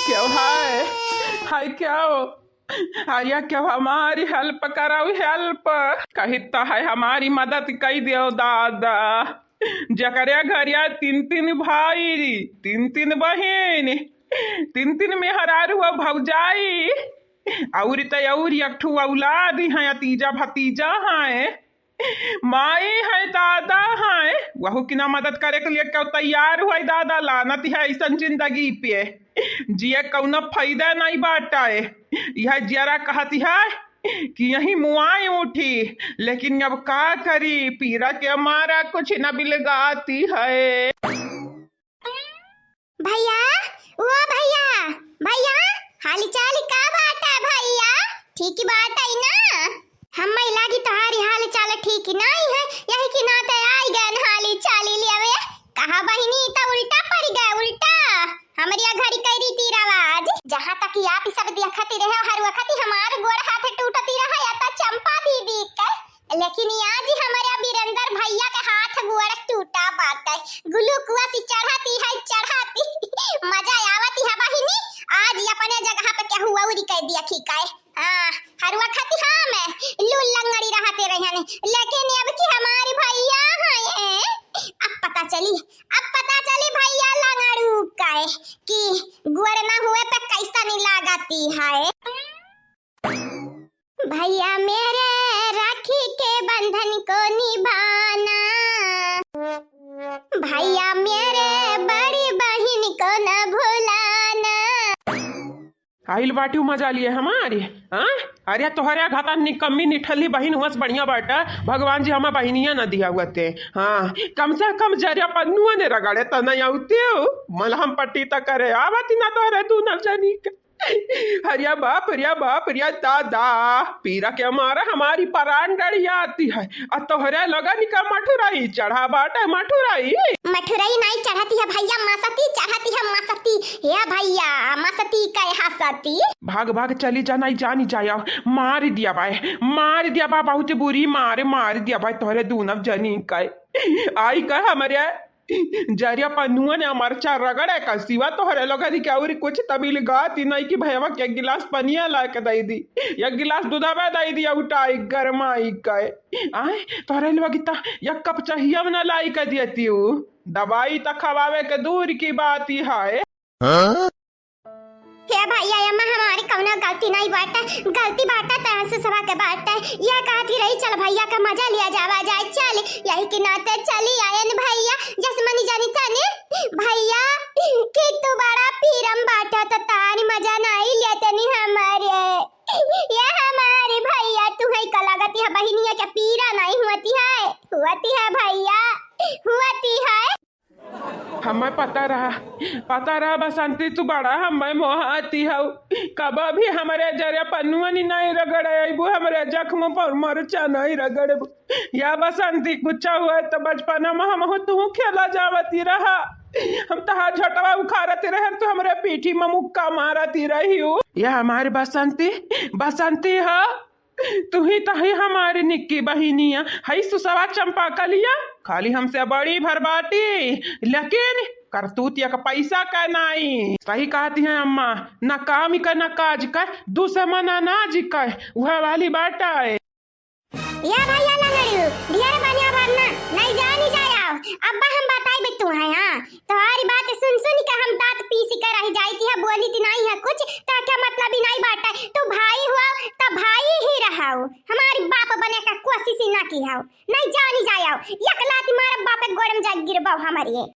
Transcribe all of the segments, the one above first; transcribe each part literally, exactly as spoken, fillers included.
क्यों है? है क्यों? अरे क्यों हमारी help कराओ, help। कही तो है हमारी मदद कई दियो दादा। जकरे घरिया तीन तीन भाई, तीन तीन बहिन, तीन तीन मेहरारू और भौजाई, और त और एक ठो औलाद है, तीजा भतीजा है, माई है, दादा है, वहू की ना मदद करे के लिए क्यों तैयार हुआ है दादा। लानत है ऐसन जिंदगी पे, जिए कौनो फायदा नहीं बाटा है। यह जरा कहती है कि यही मुआई उठी, लेकिन अब का करी, पीरा के मारा कुछ न बिलगाती है। भैया, ओ भैया, भैया, हाली चाली का बाटा भैया? ठीक बाटा ही ना? हम्मे लागी तोहारी हाल चाल ठीक नहीं है, यही के नाते आई गए हाली चाली लेवे। कहा बहिनी, त उल्टा पड़ गए, उल्टा। हमरिया घरी कई रीति रवाज, जहाँ तक कि आप ई सब देखती रहे, हर वक्त ही हमार गोड़ हाथ टूटती रहा, या त चंपा दीदी के। लेकिन आज हमरे वीरेंद्र भैया के हाथ गोड़ टूटा बाटे, ग्लूकोज चढ़ाती है, चढ़ाती। मजा आवती है बहिनी, आज अपने जगह पे केहू और कह दिया कि काहे। हाँ, हरुआ खाती हम लूल लंगड़ी रहते रहन, लेकिन अब की हमारी भैया हैं, अब पता चली, अब पता चली भैया लंगड़ू काहे कि गोड़ ना हुए पे कैसा नहीं लागती है। भैया मेरे राखी के बंधन को निभाना, भैया मेरे बड़ी बहिन को न भुलाना। आइल बाटिउ मजा लिए हमारी, हाँ? अरे तोहरे घाता निकम्मी निठल्ली बहिन हुआ से बढ़िया बाटा, भगवान जी हमार बहिनिया न दिया हुआ ते। हाँ, कम से कम जरिया पन्नुआ ने रगड़े त नहीं आउते हो, मलहम पट्टी त करे आवती ना तोहरे दूनौ जनी के। अरे बाप रे बाप रे दादा, पीरा के मारा हमारी परान डरियाती है। आ तोहरे लगन का मठुराई चढ़ा बाटे मठुराई। मठुराई नहीं चढ़ती है भैया, मसती चढ़ती है मसती। हे भैया, मसती कहे हसती। भाग भाग चली जा, नहीं जानी जाया, मार दिया बाय, मार दिया बा, बहुत बुरी मार, मार दिया बाय तोहरे दूनौ जनी का। आई का हमरे जरिया पन्नुआ ने मरचा रगड़े का सिवा तोहरे लोगन के अउरी कुछ तबिल गाती नहीं कि भैया के एक गिलास पनिया ला के दे दी, एक गिलास दूधवा दे दी, उठाई गरमाई के। आए, तोहरे लोग इतना एक कप चाहिए ना लाई के देती हूँ, दवाई तो खवावे के दूर की बात ही है। हाँ? हे भैया, एमा हमारी कौनो गलती नहीं बाटे, गलती बाटे त सुसवा के बाटे। ये कहती रही, "चल भैया का मजा लिया जावा जाए, चल।" यही के नाते चली आयन भैया, जसमनी जानी तने भैया कि तू बड़ा पीरम बाटा त तारी मजा नहीं लिया तनी हमारे। ये हमारी भैया, तू है का लगती है बहिनिया के पीरा नहीं होती है, होती है भैया, होती है। हमें पता रहा, पता रहा बसंती, तू बड़ा हमें मोहाती हऊ। कब भी हमरे जरे पन्नुअनी नहीं रगड़े अइबू, हमरे जख्म पर मरचा नहीं रगड़बू। या बसंती, कुछ हुआ तो बचपना में हम तू खेला जावती रहा, हम तहार झटवा उखाड़ती रहे, तू हमरे पीठी में मुक्का मारती रही हूँ। या हमारी बसंती, बसंती हो, तू ही तो है हमारी निक्की बहिनिया, है सुसवा चंपा कलिया, खाली हमसे बड़ी भर बाटी, लेकिन करतूत एक पैसा का नाई। सही कहती हैं अम्मा, ना काम का ना काज का, दुश्मन अनाज का, वह वाली बात है। या भैया लंगड़ू, ढेर बनिया भरना, नहीं जानी जाया, अब्बा हम बताई बे तू है, हाँ। तोहारी बात सुन सुन के हम दांत पीस के रह जाई थी, बोली थी नहीं है कुछ, तो क्या मतलब ही नहीं बाटे। तू भाई हुआ, तो भाई ही रहाओ, हमारी बाप बने का कोशिश ही ना की हाओ, नहीं जानी जाओ, एक लात मारब बाप के गोड़ में जा गिरबाओ हमारी।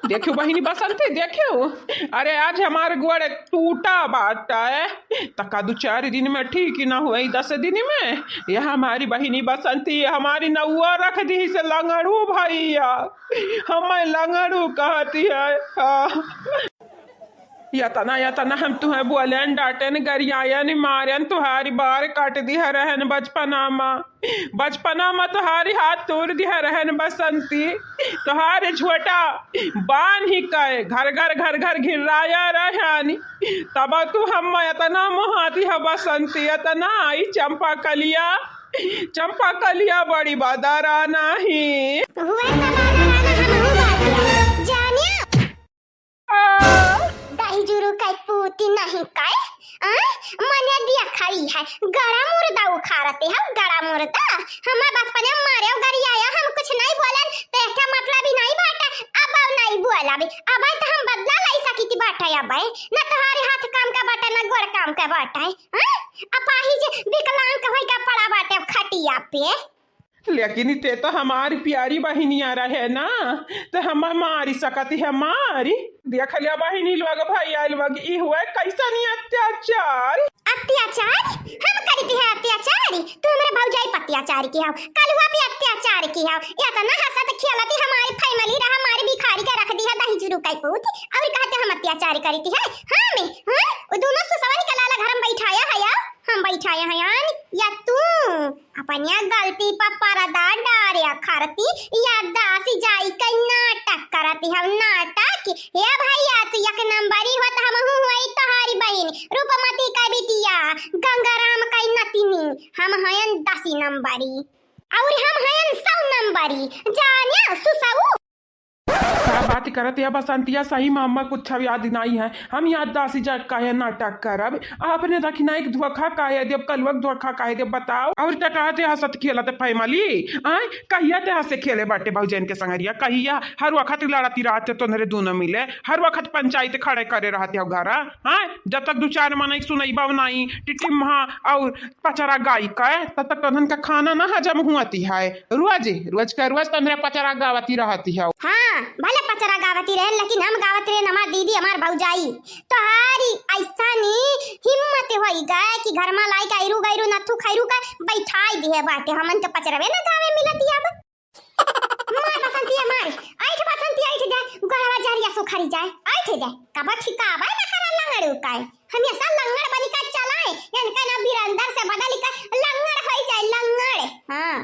देखियो बहिनी बसंती, देखियो, अरे आज हमार गोड़ टूटा बाटा है, तका दो चार दिन में ठीक ही ना हुई, दस दिन में। यह हमारी बहिनी बसंती हमारी नौआ रख दी से लंगड़ू भैया, हमें लंगड़ू कहती है। हाँ। यतना, यतना हम तुहें बोलेन, डांटेन, गरियायन, मारेन, तुहारी बार काट दिह रहन बचपना मा। बचपना मा तुहारी हाथ तोड़ दिह रहन बसंती। तुहारे झोटा बांध ही कहे घर घर, घर घर घिर्राया रहन। तब तू हम यतना मोहाती ह बसंती, यतना आई चंपा कलिया। चंपा कलिया बड़ी बदरा नाही। हुआ त बदरा ना, हम हूँ बदरा। जानिया। आ। दही जुरू कई कि नहीं कहे? आय, मने देखा ही है, गड़ा मुर्दा उखाड़ते हो, गड़ा मुर्दा। हमें बचपने में मारे गरियाया, हम कुछ नहीं बोलन, तो इसका मतलब ही नहीं बाटे, अब, अब नहीं बोला भी। अब तो हम बदला लाई सकी थी बाटे, अब न तुम्हारे हाथ काम का बाटे, न गोड़ काम का बाटे, हाँ? अपाहिज विकलांग होई का पड़ा बाटे अब खटिया पे। लेकिन ते तो हमारी प्यारी बहिनिया रहे ना, तो हम मारी सकत है मारी। देख लिया बहिनी लोग, भैया लोग, ई हुआ कैसन अत्याचार। अत्याचार? हम करी थी है अत्याचार? तू हमरे भौजाई पर अत्याचार की हो, कलुआ पे अत्याचार की हो। या तो ना हंसत खेलत ही हमारी family रहा, हमारी भिखारी के रख दी है दही चुरू का पूत, और कहते हम अत्याचार करी थी है। हाँ मैं, हाँ? वो दोनों से सवारी का लाला घर में बैठाया है या? हम बैठाए हैं आन या तू? अपनिया गलती पर पर्दा डारे खरती, या दासी जाई के नाटक करती हम नाटक। हे भैया, तू एक नंबरी हो त हमहू होई तोहारी बहिन, रूपमती का बिटिया, गंगाराम का नतिनी। हम हयन दसी नंबरी, और हम हयन सौ नंबरी, जाने सुसऊ। का बात करत या बसंतिया, सही में हम्मा कुछ याद नहीं है। हम याददासी जा काहे नाटक करब? आपने दखिना एक धोखा काहे देब, कलुआ के धोखा काहे देब, बताओ। और टटराते हंसत खेलत family, आय, कहिया ते हंसे खेले बाटे भौजन के संगरिया, कहिया हर वक्त लड़ती रहते तोहरे दोनों मिले, हर वक्त पंचायत खड़े करे रहते हो घरा, आय, जब तक दू चार मनई सुनैबा नहीं, टिटिम्हा और पचरा गाई के, तब तक तोहन का खाना ना हजम हुआती है। रोज, रोज के रोज तोहरे पचरा गावती रहती हो। हाँ, भले पचरा गावती रहे, लेकिन हम गावत रहे, हमार दीदी, हमार भौजाई। तोहारी ऐसा नी हिम्मत होई गए कि घर में लाई के ऐरू गैरू नथु खैरू के बैठाई दिए बाटे, हमन के पचरवे न गावे मिलत अब। मार बसंतिया मार, ऐठ बसंतिया ऐठ दे, गड़वा जरिया सुखरी जाए, ऐठ दे, कब ठिकावे न करा लंगड़ उकाए। हमेशा लंगड़ बनी का चलाए, इनका ना बिरंदर से बदल का लंगड़ होई जाए, लंगड़। हाँ।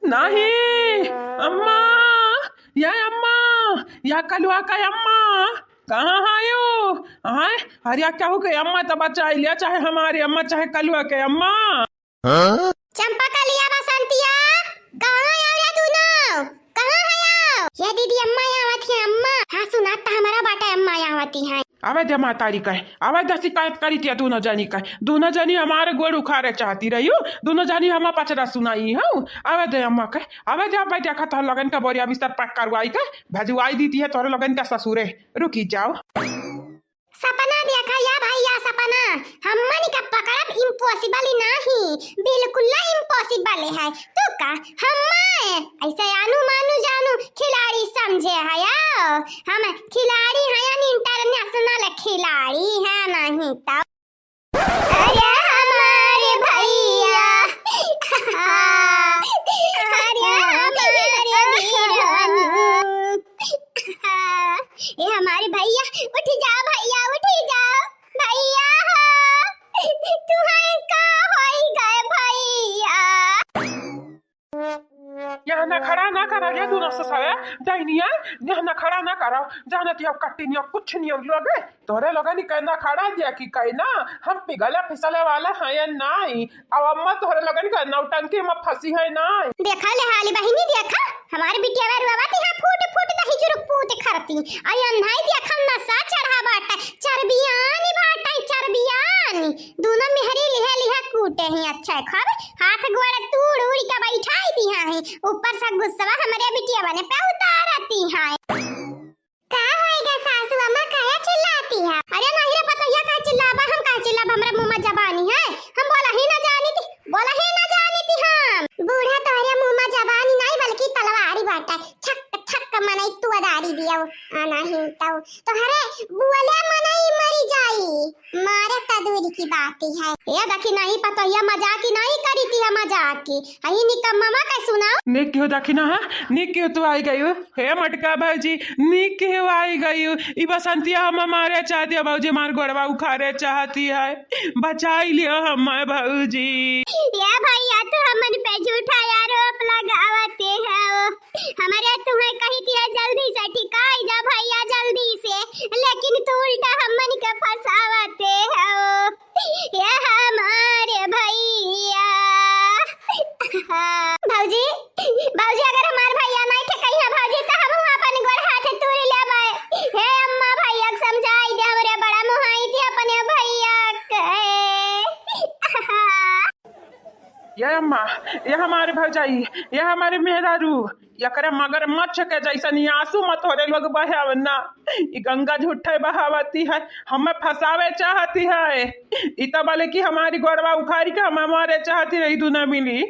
नहीं, अम्मा, या अम्मा, या कलुआ का अम्मा, कहाँ आयो? आय, अरे या कहू के अम्मा तो बचाई लिया, चाहे हमारी अम्मा, चाहे कलुआ के अम्मा। हाँ? चंपा कलिया बसंतिया, कहाँ आयो रे तू ना? कहाँ है आओ? ये दीदी अम्मा यहाँ आवत है, अम्मा। हाँ, सुनात तो हमारा बाटा अम्मा यहाँ आवती है। आवे दे महतारी कहे, आवे दे शिकायत करी थी दोनों जनी कहे। दोनों जनी हमारे गोड़ उखाड़े चाहती रही हो, दोनों जनी हमार पचरा सुनाई हो। आवे दे अम्मा कहे, आवे दे, आवे दे, देखा तो लगन का बोरिया बिस्तर pack करवाई के, भेजवाई दी थी है तोरे लगन का ससुरे। रुकी जाओ। सपना देखा या भैया सपना, हमन का पकड़ब impossible ही नाही, बिल्कुल impossible है। तू का हम्मा ऐसे आनू मानू जानू खिलाड़ी समझे है? आओ, हम खिलाड़ी हैं, international खिलाड़ी हैं, नहीं तो। अरे हमारे भैया, अरे हमारे वीर हनुमान। ए हमारे भैया, उठ जा भैया, उठ जा भैया, हो तुम्हें का होई गए भैया? यहाँ नखड़ा ना करा रे दोनों से सवे, डाइनिया, यहाँ नखड़ा ना करा, जानत या कट्टी निया कुछ निया लोगे, तोरे लोगे नी कहना खड़ा दिया कि कहे ना, हम पिघले फिसले वाला हैं या नाई, अब अम्मा तोहरे लोगन का नौटंकी में फंसी है ना। देखा ले हाली बहिनी, देखा हमारे बिटिया रोवत है, फूट फूट दही चुरुक पूत खरती। आई अन्हाई देखा नशा चढ़ा बाटे, चरबियानी बाटे, चरबियानी। दोनों मेहरी लिहे लिहे कूटे ही, अच्छा खावे, हाथ गोड़ तूड़ उड़ के बैठाई दिया है, ऊपर से गुस्सा हमारे बिटिया बने पे उतारती है। का होएगा सासू अम्मा, काहे चिल्लाती है? अरे नहीं रे पतोहिया, काहे चिल्लाबा? हम काहे चिल्लाबा? हमरा मुँह में जबानी है, हम बोला ही ना जानी थी, बोला ही ना जानी थी हम। बूढ़ा तोहरे मुँह में जबानी नहीं बल्कि तलवारी बाटे, छक छक मनई तू अदारी दियो। आ नहीं तो तोहरे बोले मनई मरी जाई। मारे त दूर की बात है। ए देखी नहीं पतोहिया मजाक ही नहीं करी थी, हम मजाक की। अही निकम्मा के सुनाओ। नीक क्यों देखी ना है, नीक क्यों तू आई गई हो? हे मटका भौजी, नीक क्यों आई गई हो? ई बसंतिया हम मारे चाहती है भौजी, हमार गोड़वा उखाड़े चाहती है, बचाई लियो हमें भौजी। ए भैया, तू हमन पे झूठा आरोप लगावते हो। हमरे तुहे कही थी जल्दी से ठिकाई जा भैया, जल्दी से, लेकिन तू उल्टा हमन के फंसावते हो। ये हमारे भैया। भौजी, भौजी, अगर हमार भैया नहीं ठेकई है भौजी, तो हम अपन गोड़ हाथ तोड़ लेबै। हे अम्मा, भैया के समझाई दे, हमरे बड़ा मुहाई दे। ये अम्मा, ये हमारे भौजाई, ये हमारे मेहरारू, एकरे मगरमच्छ के जैसन ई आंसू मत हो रे लोग बहावना। ई गंगा झूठे बहावती है, हमें फंसावे चाहती है। ई तो बोले कि हमारी गोड़वा उखाड़ी के हमें मारे चाहती रही, दुना मिली।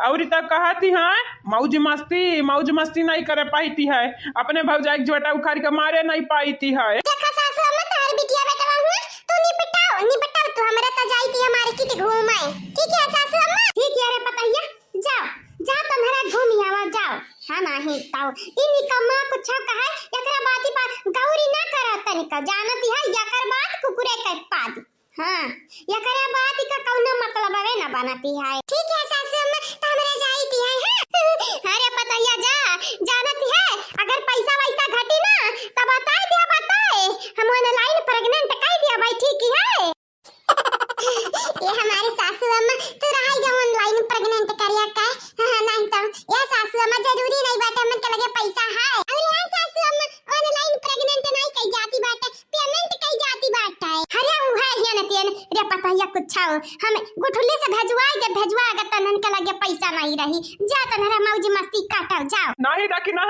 और ई तो कहती है मौज मस्ती, मौज मस्ती नहीं करे पाती है, अपने भौजाई के झोटा उखाड़ के मारे नहीं पाती है। देखा सासू अम्मा, तोहर बिटिया बेटवा हुआ, तू निपटाओ, निपटाओ, तू हमरा तो जाई थी मार्केट घूमे। ठीक है सासू अम्मा? ठीक है रे पतैया, जाओ, जाओ, तुम्हारा घूम आवा, जाओ। हाँ, नहीं ताऊ, ई निकम्मा कुछ कहे, एकरा बाती पर गौरी ना करा तनिका, जानती है, एकर बात कुकुरे के पाद। हाँ, एकरा बाती का कौनो मतलब हवे ना बनती है। ठीक है सासू अम्मा, तो हमरा जाई थी है, हाँ? अरे पतैया जा, जानती है, अगर पैसा वैसा घटी ना, तो बताई दिया, बताए, हम online pregnant कह दिया भाई, ठीक है? ये हमारे सासू अम्मा, तू रहाई जा online pregnant करिया का? हाँ, हाँ, नहीं तो, ये सासू अम्मा जरूरी नहीं बाटे, हमन के लगे पैसा है। अरे हाँ सासू अम्मा, online pregnant नहीं कही जाती बाटे, payment कही जाती बाटे। अरे उ है हिया न तेन, रे पतैया कुछ हो, हम गुठली से भेजवाई के भेजवा अगर तनन के लगे पैसा नहीं रही, जा तनहरा मौज मस्ती काटल जाओ। नहीं रखी ना,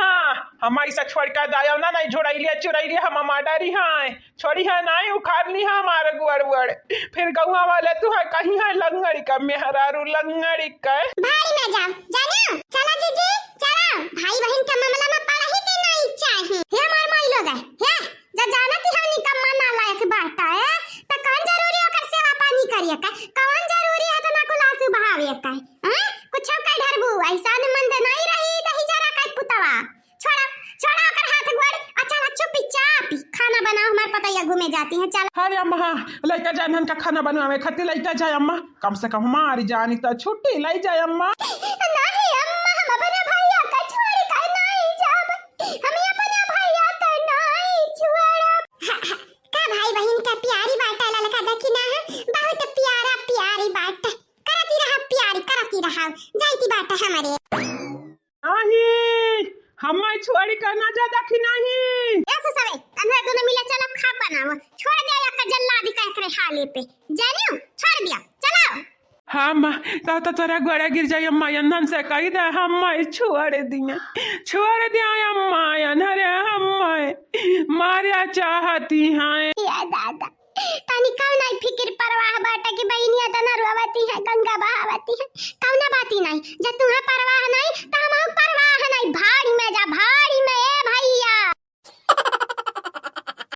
हम ऐसा छोड़ के दायब ना, नहीं झुड़ैलिया चुड़ैलिया हम माडरी हैं। छोड़ी है नाई, उखाड़ ली है हमारे गुअर उअर। फिर गौवा वाले तू है कहीं है लंगड़ी का मेहरारू, लंगड़ी का। भाई ना जाओ, जानो? चला जीजी, चला। भाई बहन के मामला में पड़ा ही के नहीं चाही। हे हमार माई लोग है, हे, जा जानत ही हमनी का मन ना लायक बाटा है, त कौन जरूरी ओकर सेवा पानी करिए का? कौन जरूरी है इतना कुल आंसू बहावे का? हैं? कुछ कह ढरबू, ऐसा न मन दे नहीं रही, दही जरा का पुतवा। छोड़ा, छोड़ा ओकर हाथ गोड़, आ चला चुपचाप खाना बनाओ, हमार पतैया घूमे जाती है, चला। अरे अम्मा, हाँ, लइका जाए इनका खाना बनवावे खातिर लइका जाए अम्मा, कम से कम हमारी जानी तो छुट्टी लइ जाए अम्मा। नहीं अम्मा, हम अपने भैया का छोड़ कर नहीं जाब, हम अपने भैया का नहीं छोड़ब। हाँ, हाँ, का भाई बहन का प्यारी बाटा ललका देखी ना है, बहुत प्यारा प्यारी बाटा, करती रहा प्यारी, करती रहा, जाती बाटा हमारे। नहीं, हम्मै छोड़ी के ना जा देखी नहीं। ऐसे सबे, तन्हरा दोनों मिले चलो खा बनाओ। छोड़ दिया या का जल्लादी का एकरे हाले पे। जानियो, छोड़ दिया, चलो। हाँ माँ, तो, तो तोरा गोड़ा गिर जाई अम्मा, यंदन से कही दे, हम्मै छोड़ दिया, छोड़ दिया अम्मा, अनहरे हम्मै मारे चाहती हैं। या दादा, तनी कौन नहीं फिकिर परवाह बाटे कि बहिनिया तना रोवती है, गंगा बहावती है, कौना बाती नहीं। जब तुम्हें परवाह नहीं, तो हम परवाह नहीं, भाड़ में जा, भाड़।